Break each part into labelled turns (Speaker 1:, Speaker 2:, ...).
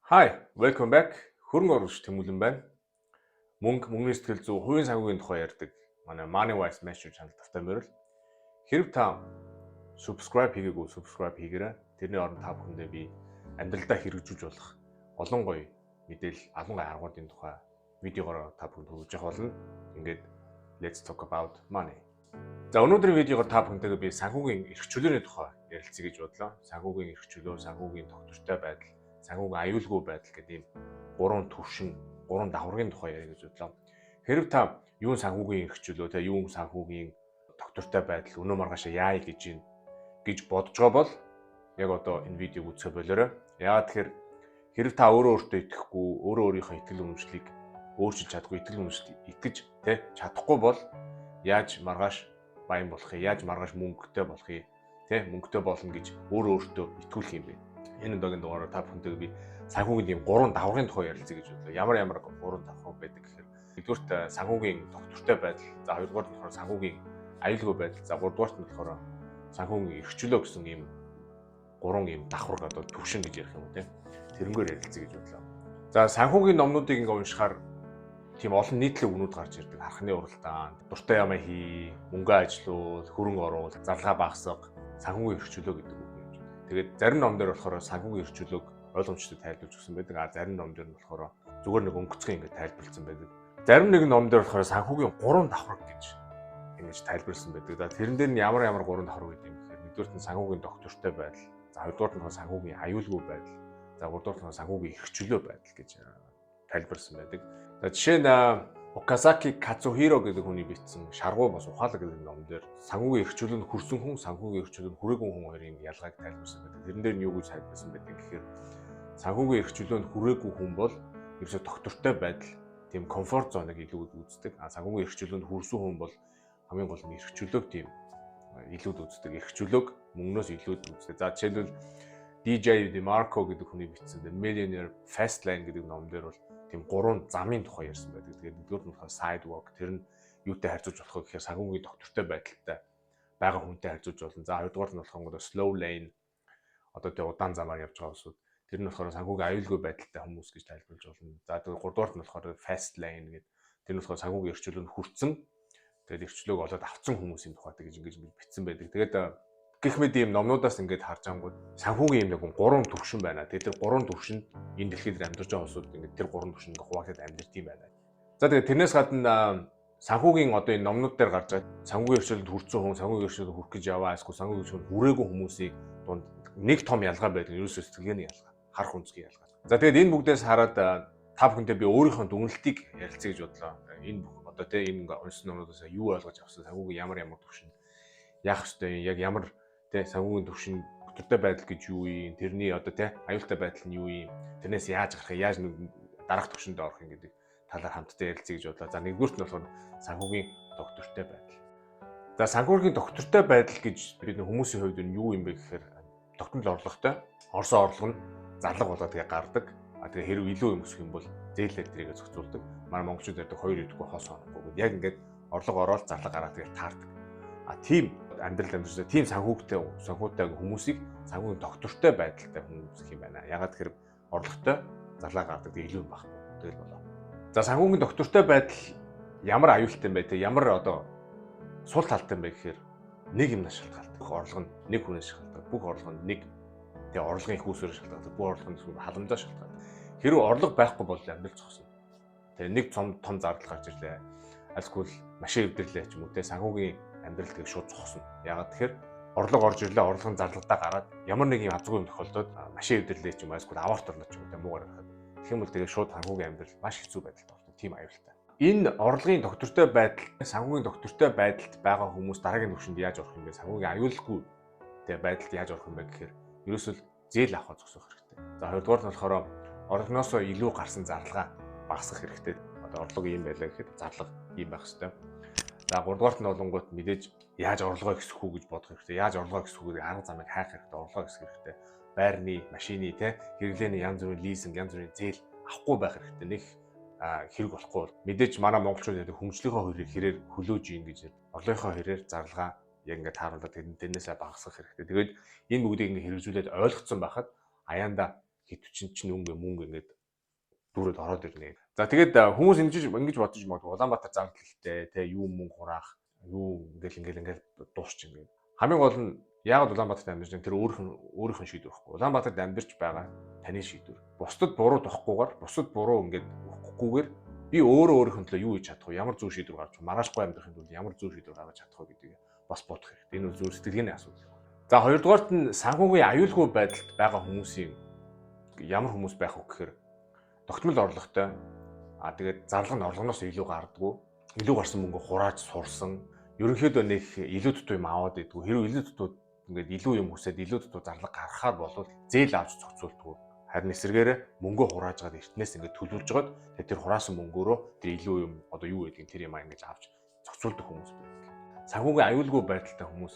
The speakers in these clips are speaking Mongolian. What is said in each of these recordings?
Speaker 1: Hi, welcome back. Хөрөнгө оруулагч Тэмүүлэн байна. Мөнгө, мөнгөний сэтгэл зүй, хувийн санхүүгийн тухай ярьдаг манай Money Wise Master channel тавтай морил. Хэрэв та subscribe хийгээгүй, subscribe хийгээрэй. Тэрний оронд та бүхэндээ би амьдралдаа хэрэгжүүлж болох олон гоё мэдээлэл, олон гоё аргуудын тухай видеогоор та бүхэнд хүргэж явах болно. Ингээд let's talk about money. За, өнөөдрийн видеогоор та бүхэнтэйгээ би санхүүгийн эрх чөлөөний тухай ярилцъя гэж бодлоо. Санхүүгийн эрх чөлөө, санхүүгийн тогтвортой байдал, санхүүгийн аюулгүй байдал гэдэг ийм гурван төвшин, гурван давхаргын тухай ярих гэж бодлоо. Хэрэв та юун санхүүгийн эрх чөлөө, те юун санхүүгийн тогтвортой байдал, өнөө маргаашаа яая гэж юм гэж бодож байгаа бол яг одоо энэ видеог үзэхэ болоорой. Яагаад тэгэхээр хэрэв та өөрөө өөртөө итгэхгүй, өөрөө өөрийнхөө итгэл үнэмшлийг өөрчилж чадахгүй, итгэл үнэмшил итгэж те чадахгүй бол яаж маргааш баян болох юм, яаж маргааш мөнгөтэй болох юм, те мөнгөтэй болно гэж өөрөө өөртөө итгүүлэх юм бэ? Энэ удаагийн дугаараар та бүхэнтэйгээ би санхүүгийн тийм гурван давхаргын тухай ярилцъя гэж бодлоо. Ямар ямар гурван давхарга байдаг гэхээр нэгдүгээрт санхүүгийн тогтвортой байдал, за хоёрдугаарт нь болохоор санхүүгийн аюулгүй байдал, за гуравдугаарт нь болохоор санхүүгийн эрх чөлөө гэсэн ийм гурван ийм давхарга, одоо төвшин гэж ярих юм уу, те. Тэрнгээр ярилцъя гэж бодлоо. За, санхүүгийн номнуудыг ингээ уншихаар тийм олон нийтлэг үгнүүд гарч ирдэг. Хархны уралдаан, дуртай юмаа хий, мөнгө ажилуул, хөрөнгө оруул, зарлага багасга, санхүүгийн эрх чөлөө гэдэг үг юм. Тэгээд зарим ном дээр болохоор санхүүгийн эрх чөлөөг ойлгомжтой тайлбарлаж өгсөн байдаг. А зарим ном дээр нь болохоор зүгээр нэг өнгөцгөн ингэ тайлбарласан байдаг. Зарим нэгэн ном дээр болохоор санхүүгийн гурван давхарга гэж ингэж тайлбарласан байдаг. За, тэрэн дээр нь ямар ямар гурван давхарга гэдэг юм гэхээр нэгдүгээрт нь санхүүгийн тогтвортой байдал, за хоёрдугаарт нь санхүүгийн аюулгүй байдал, за гуравдугаарт нь санхүүгийн эрх чөлөө байдал гэж тайлбарласан байдаг. За, жишээ нь Оказаки Кацухиро гэдэг хүний бичсэн "Шаргуу бас ухаалаг" гэдэг ном дээр санхүүгийн эрх чөлөөнд хүрсэн хүн, санхүүгийн эрх чөлөөнд хүрээгүй хүн хоёрын ялгааг тайлбарласан байдаг. Тэрэн дээр нь юу гэж тайлбарласан байдаг гэхээр санхүүгийн эрх чөлөөнд хүрээгүй хүн бол ерөөсө тогтвортой байдал, тийм comfort zone-ыг илүү үздэг. А санхүүгийн эрх чөлөөнд хүрсэн хүн бол хамгийн гол нь эрх чөлөөг тийм илүүд үздэг. Эрх чөлөөг мөнгнөөс илүүд үздэг. За, жишээлбэл DJ DeMarco гэдэг хүний бичсэн The Millionaire Fast Lane гэдэг ном дээр бол тийм гурван замын тухай ярьсан байдаг. Тэгээд нэгдүгээр нь болохоор sidewalk, тэр нь юутай харьцуулж болох вэ гэхээр санхүүгийн тогтвортой байдалтай байгаа хүнтэй харьцуулж болно. За, хоёрдугаар нь болохоор slow lane, одоо тэгээ удаан замаар явж байгаа хүмүүсүүд, тэр нь болохоор санхүүгийн аюулгүй байдалтай хүмүүс гэж тайлбарлаж болно. За, тэгээд гуравдугаарт нь болохоор fast lane гэдэг, тэр нь болохоор санхүүгийн эрх чөлөөнд хүрсэн, тэгээд эрх чөлөөг олоод авцсан хүмүүсийн тухайтай гэж ингэж бичсэн байдаг. Тэгээд гэх мэт ийм номнуудаас ингээд харж ангууд санхүүгийн юм нэг гурван төвшин байна. Тэгээд тэр гурван төвшөнд энэ дэлхийд дээр амьдарч байгаа улсууд ингээд тэр гурван төвшөнд ингээд хуваагдаад амьдарч юм байна. За, тэгээд тэрнээс гадна санхүүгийн одоо энэ номнууд дээр гарч байгаа санхүүгийн эрх чөлөөнд хүрсэн хүн, санхүүгийн эрх чөлөөнд хүрэх гэж яваа, эсвэл санхүүгийн эрх чөлөөнд хүрээгүй хүмүүсийг дунд нэг том ялгаа байдаг. Ерөөсөө сэтгэлгээний ялгаа, харах өнцгийн ялгаа. За, тэгээд энэ бүгдээс хараад та бүхэнтэй би өөрийнхөө дүгнэлтийг ярилцъя гэж бодлоо. Энэ бүх одоо тэ энэ уншсан номнуудаас юу ойлгож авсан, санхүүгийн ямар ямар төвшөнд яах ёстой, яг ямар тэ санхүүгийн төвшин, тогтвортой байдал гэж юу юм, тэрний одоо тэ аюултай байдал нь юу юм, тэрнээс яаж гарах, яаж дараах төвшөнд орох юм гэдэг талаар хамтдаа ярилцъя гэж бодлоо. За, нэгдүгээрт нь болохоор санхүүгийн тогтвортой байдал. За, санхүүгийн тогтвортой байдал гэж бид хүмүүсийн хувьд нь юу юм бэ гэхээр тогтмол орлоготой, орсон орлого нь зарлага болоод тэгээ гардаг. А тэгээ хэрэг илүү юм өсөх юм бол зээлээр тэрийг зохицуулдаг. Манай монголчууд ярьдаг "хоёр идэхгүй хос хонохгүй" гэдэг. Яг ингээд орлого ороод зарлага гараад тэгэл таардаг. А тийм амьдрал амьдарч байгаа тийм санхүүтэй хүмүүсийг санхүүгийн тогтвортой байдалтай хүмүүс гэх юм байна. Яагаад тэгэхээр орлоготой, зарлага гардаг, тэг илүү юм байхгүй. Тэгэл болоо. За, санхүүгийн тогтвортой байдал ямар аюултай юм бэ те, ямар одоо сул талтай юм бэ гэхээр нэг юмнаас шалтгаалдаг. Орлого нь нэг хүнээс шалтгаалдаг. Бүх орлого нь нэг тэгээ орлогын эх үүсвэрээс шалтгаалдаг. Бүх орлого нь халамжаас шалтгаалдаг. Хэрвээ орлого байхгүй бол амьдрал зогсно. Тэгээ нэг том том зардал гарч ирлээ. Альсгүй машин эвдэрлээ ч юм уу те, санхүүгийн амьдрал тэгээ шууд зогсно. Яагаад тэгэхээр орлого орж ирлээ, орлого нь зарлагадаа гараад ямар нэг юм азгүй юм тохиолдоод машин эвдэрлээ ч юм уу, альсгүй аварт орлоо ч юм уу те, муугаар харахад. Тэгэх юм бол тэгээ шууд санхүүгийн амьдрал маш хэцүү байдалд ордог. Тийм аюултай. Энэ орлогын тогтвортой байдал, санхүүгийн тогтвортой байдалд байгаа хүмүүс дараагийн түвшинд яаж орох юм бэ? Санхүүгийн аюулгүй тэгээ байдалд яаж орох юм бэ гэхээр ерөөсөө зээл авахаа зогсоох хэрэгтэй. За, хоёрдугаар нь болохоор орлогоноосоо илүү гарсан зарлага багасгах хэрэгтэй. Одоо орлого ийм байлаа гэхэд зарлага ийм байх хэрэгтэй. За, гуравдугаарт нь болонгууд мэдээж яаж орлогоо өсгөх үү гэж бодох хэрэгтэй. Яаж орлогоо өсгөх үү гэдэг арга замыг хайх хэрэгтэй, орлогоо өсгөх хэрэгтэй. Байрны, машины те хэрэглээний янз бүрийн лизинг, янз бүрийн зээл авахгүй байх хэрэгтэй. Нэг хэрэг болохгүй бол мэдээж манай монголчууд яг хөгжлийнхөө хэрэг хэрээр хөлөөж ийн гэж орлогынхоо хэрээр зарлага яг ингээд тааруулаад тэрнээсээ багасгах хэрэгтэй. Тэгээд энэ бүгдийг ингээд хэрэгжүүлээд ойлгоцсон байхад аяанда Хэдвчин чинь өнгө мөнгө ингээд дүүрээд ороод ирнэ. За, тэгээд хүмүүс ингэж бодож магадгүй, Улаанбаатар зардал ихтэй те, юу мөнгө хураах, юу ингээл ингээл ингээл дуусч ингээд. Хамгийн гол нь яагаад Улаанбаатарт амьдарч байгаа, тэр өөрийнх нь шийдвэр байхгүй. Улаанбаатарт амьдарч байгаа таны шийдвэр. Бусдад буруу тохихгүйгээр, бусдад буруу ингээд өгөхгүйгээр би өөрөө өөрийнхөө төлөө юу хийж чадах вэ? Ямар зөв шийдвэр гаргаж, маргаашгүй амьдрахын тулд ямар зөв шийдвэр гаргаж чадах вэ гэдгийг бас бодох хэрэгтэй. Энэ бол зөв сэтгэлгээний асуудал. За, хоёрдугаарт нь санхүүгийн аюулгүй байдалд байгаа хүмүүсийн ямар хүмүүс байх вэ гэхээр тогтмол орлоготой. А тэгээд зарлага нь орлогоноос илүү гардаггүй. Илүү гарсан мөнгө хурааж сурсан. Ерөнхийдөө нэг илүү дутуу юм аваад идэггүй. Хэрвээ илүү дутуу ингээд илүү юм хүсээд илүү дутуу зарлага гаргахаар болвол зээл авч зохицуулдаггүй. Харин эсрэгээрээ мөнгөө хурааж гаад эртнээс ингээд төлөвлөж жагаад тэр хураасан мөнгөөрөө тэр илүү юм одоо юу гэдгийг тэр юм ингэж авч зохицуулдаг хүмүүс байдаг. Санхүүгийн аюулгүй байдалтай хүмүүс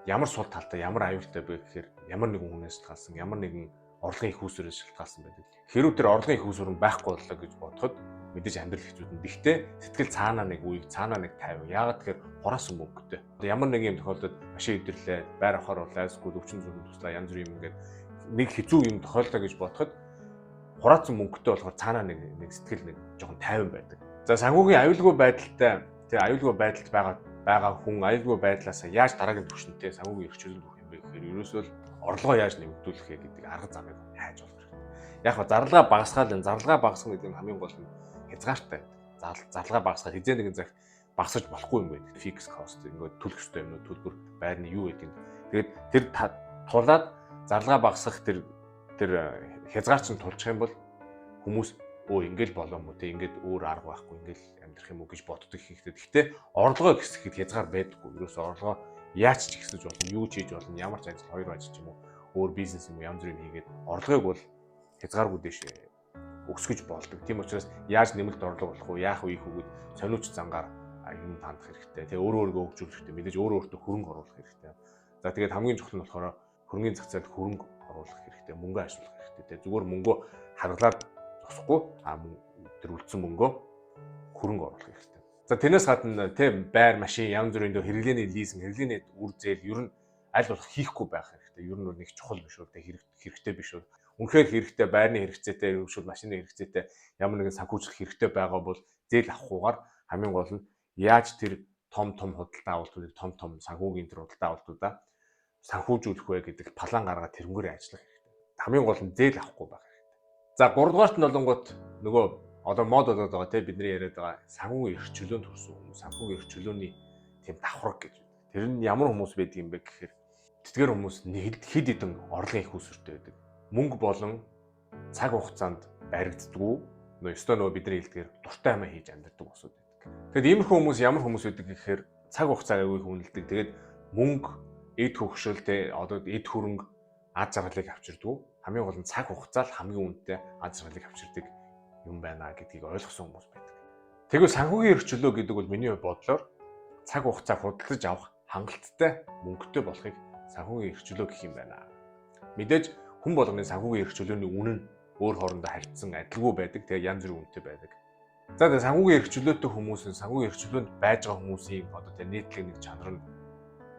Speaker 1: ямар сул талтай, ямар аюултай бэ гэхээр ямар нэгэн хүнээс шалтгаалсан, ямар нэгэн орлогын их үүсвэрээс шалтгаалсан байдаг. Хэрвээ тэр орлогын их үүсвэр нь байхгүй боллоо гэж бодоход мэдээж амьдрал хэцүүдэн. Гэхдээ сэтгэл цаанаа нэг үе, цаанаа нэг 50. Яагаад тэгэхээр хураасан мөнгөтэй. Ямар нэг юм тохиолдолд машин эвдэрлээ, байр авахар боллоо, эсвэл өвчин зүрхэн туслаа, янз бүрийн юм ингээд нэг хэцүү юм тохиолдоо гэж бодоход хураацсан мөнгөтэй болохоор цаанаа нэг сэтгэл нэг жоохон тайван байдаг. За, санхүүгийн аюулгүй байдалтай, тэгээ аюулгүй байдалд байгаа хүн аюулгүй байдлаасаа яаж дараагийн түвшинтэй санхүүгийн эрх чөлөөнд хүрэх юм бэ гэхээр ерөөсөө л орлогоо яаж нэмэгдүүлэх вэ гэдэг арга замыг хайж болох хэрэгтэй. Яг ба зарлага багасгаал энэ зарлага багасгах гэдэг нь хамгийн гол нь хязгаартай байдаг. Зарлага багасгаад хизээ нэгэн цагт багасгаж болохгүй юм байна. Fixed cost ингээд төлөх ёстой юмнууд, төлбөр, байрны юу гэдэг нь. Тэгээд тэр тулаад зарлага багасгах тэр хязгаар чинь тулчих юм бол хүмүүс өө ингээл болоо мө те, ингээд өөр арга байхгүй, ингээл амьдрах юм уу гэж боддог ихтэй. Гэхдээ орлогоо гэсгэхэд хязгаар байдаггүй. Ерөөсөө орлогоо яаж ч ихсэж болно, юу ч хийж болно, ямар ч ажил, хоёр ажил ч юм уу, өөр бизнес юм уу, янз бүрийн хийгээд орлогыг бол хязгааргүй дэш өсгөж болдог. Тийм учраас яаж нэмэлт орлого болох вэ? Яах вэ ийх үгэд сониуч зангаар юм хандах хэрэгтэй. Тэгээ өөрөө өөрийгөө хөгжүүлэх хэрэгтэй. Мэдээж өөрөө өөртөө хөрөнгө оруулах хэрэгтэй. За, тэгээд хамгийн чухал нь болохоор хөрөнгөний зах зээлд хөрөнгө оруулах хэрэгтэй. Мөнгө ашиглах хэрэгтэй. Тэгээ зүгээр мөнгөө хадгалаад зогсохгүй, а тэр үлдсэн мөнгөө хөрөнгө оруулах хэрэгтэй. За, тэрнээс гадна тэ байр, машин, янз бүрийн дөө хэрэглээний лизинг, хэрэглээний үр зээл ер нь аль болох хийхгүй байх хэрэгтэй. Ер нь нэг чухал биш үү, тэ хэрэгтэй биш үү. Үнэхээр хэрэгтэй байрны хэрэгцээтэй, эсвэл машины хэрэгцээтэй, ямар нэгэн санхүүжлэх хэрэгтэй байгаа бол зээл авахгүйгээр хамгийн гол нь яаж тэр том том худалдаа авалтуудыг, том том санхүүгийн тэр худалдаа авалтуудаа санхүүжүүлэх вэ гэдэг план гаргаад тэрнгүүрээ ажиллах хэрэгтэй. Хамгийн гол нь зээл авахгүй байх хэрэгтэй. За, гуравдугаарт нь болонгууд нөгөө одоо мод болоод байгаа те, бидний яриад байгаа санхүүгийн эрх чөлөөнд хүрсэн хүмүүс, санхүүгийн эрх чөлөөний тийм давхарга гэж байдаг. Тэр нь ямар хүмүүс байдаг юм бэ гэхээр тэдгээр хүмүүс хэд хэдэн орлогын их үүсвэртэй байдаг. Мөнгө болон цаг хугацаанд баригддаггүй. Нөө ёстой нөгөө бидний хэлдгээр дуртай амиа хийж амьдардаг босууд байдаг. Тэгэд иймэрхүү хүмүүс ямар хүмүүс байдаг гэхээр цаг хугацааг аягүй хүндэлдэг. Тэгээд мөнгө, эд хөгшил те, одоо эд хөрөнгө аз жаргалыг авчирдаггүй. Хамгийн гол нь цаг хугацаа л хамгийн үнэтэй аз жаргалыг авчирдаг юм байна гэдгийг ойлгосон хүмүүс байдаг. Тэгвэл санхүүгийн эрх чөлөө гэдэг бол миний бодлоор цаг хугацааг худалдаж авах хангалттай мөнгөтэй болохыг санхүүгийн эрх чөлөө гэх юм байна. Мэдээж хүн болгоны санхүүгийн эрх чөлөөний үнэ нь өөр хоорондоо харьцсан адилгүй байдаг. Тэгээ янз бүрийн үнэтэй байдаг. За, тэгээ санхүүгийн эрх чөлөөтэй хүмүүс нь санхүүгийн эрх чөлөөнд байж байгаа хүмүүсийн одоо тэгээ нийтлэг нэг чанар нь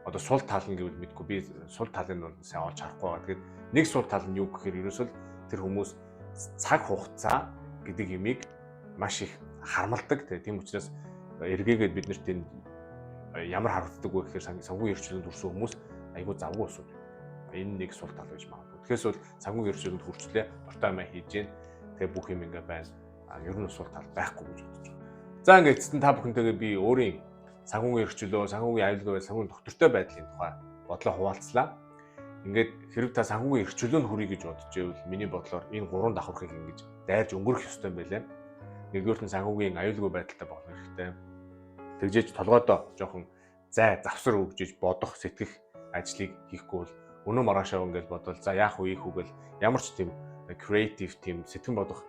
Speaker 1: одоо сул тал нь гэвэл мэдгүй, би сул талыг нь бол сайн олж харахгүй байгаа. Тэгээд нэг сул тал нь юу гэхээр ерөөсөө тэр хүмүүс цаг хугацаа гэдэг юмыг маш их харамлдаг. Тэгээ тийм учраас эргээгээд бид нарт энэ ямар харагддаг вэ гэхээр санхүүгийн эрх чөлөөнд хүрсэн хүмүүс айгүй завгүй усууд. Энэ нэг сул тал байж магадгүй. Тэгэхээс бол санхүүгийн эрх чөлөөнд хүрчлээ, дуртай амиа хийж гин. Тэгээ бүх юм ингээ байна. Ер нь сул тал байхгүй гэж бодож байгаа. За, ингээд эцэст нь та бүхэнтэйгээ би өөрийн санхүүгийн эрх чөлөө, санхүүгийн аюулгүй, санхүүгийн доктортой байдлын тухай бодлоо хуваалцлаа. Ингээд хэрэг та санхүүгийн эрх чөлөөнд хүрье гэж бодож байвал миний бодлоор энэ гурван давхархыг ингэж дайрж өнгөрөх ёстой юм байлээ. Нэгдүгээрт нь санхүүгийн аюулгүй байдалтай болох хэрэгтэй. Тэгжээж толгойдоо жоохон зай завсар өгжиж бодох, сэтгэх ажлыг хийхгүй бол өнөө маргаашаа ингээл бодвол за яах вэ, ийх үү гэл ямар ч тийм creative, тийм сэтгэн бодох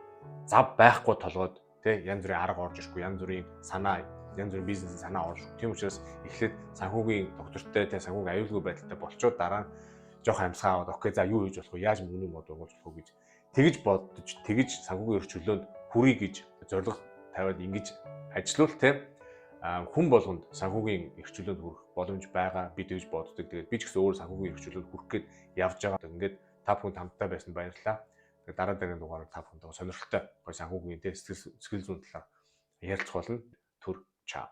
Speaker 1: зав байхгүй толгойд тэ янз бүрийн арга орж ирэхгүй, янз бүрийн санаа, янз бүрийн бизнесийн санаа орж ирэхгүй. Тийм учраас эхлээд санхүүгийн доктортой тэ санхүүгийн аюулгүй байдалтай болчоод дараа нь жоох амьсгаа аваад okay, за юу хийж болох вэ? Яаж мөнгөний мод ургуулж болох вэ гэж тэгж бодож, тэгж санхүүгийн эрх чөлөөнд хүрье гэж зорилго тавиад ингэж ажиллавал те хүн болгонд санхүүгийн эрх чөлөөнд хүрэх боломж байгаа. Би тэгж боддог. Тэгээд би ч гэсэн өөр санхүүгийн эрх чөлөөнд хүрэх гээд явж байгаа. Ингээд та бүхэн хамтдаа байсан баярлалаа. Тэгээд дараа дараагийн дугаараар та бүхэнтэйгээ сонирхолтой гоё санхүүгийн, тэ, сэтгэл зүйн талаар ярилцах болно. Түр чао.